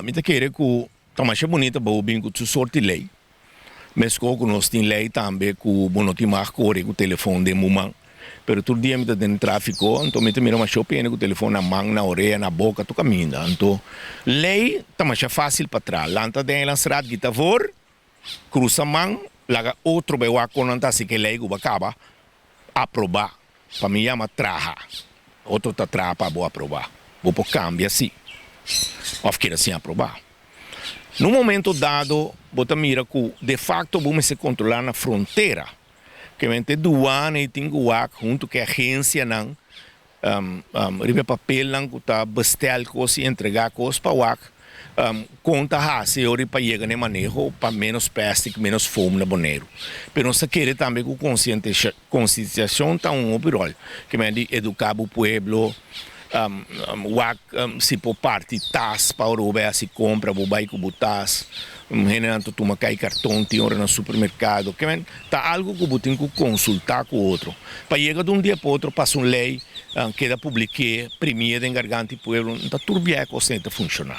Mi ta kere ku ta masha bunita bo bin ku tur sorti lei. Meskos ku nos tin lei tambe ku bo no tin mag kore ku telefon den bo man. Pero tur dia mi ta den trafiko, anto mi ta mira masha hopi hende ku telefon na man, na orea, na boka, tur kaminda. Anto lei ta masha fasil pa traha. Lanta den Eilandstraat, gita voor, krusa man, laga otro bai wak kon nan ta hasi ku e lei ku bo a kaba aproba. Pa mi yama traha. Otro ta traha pa bo aproba. Bo por cambia si of keda sin aproba. Na un momento dado bo ta mira cu de facto bo mester controla na frontera. Kemente douane y tin cu wak hunto cu e agencianan riba e papelnan cu ta bestel cos y entrega cos pa wak Kon ta hasi ora pa yega na e maneho pa ménos plastic, ménos foam na Boneiru. Pero nos ta kere tambe ku konsientisashon ta un hopi ròl. Ke men di eduká bo pueblo, wak si por parti tas pa ora bo bai hasi kompra bo bai ku bo tas. Hendenan ta tuma kai karton tin ora na supermerkado. Ke men ta algu ku bo tin ku konsultá ku otro. Pa yega di un dia pa otro pasa un lei. Keda publik'é, primié den garganta di pueblo, no ta tur biaha kos ta funshoná.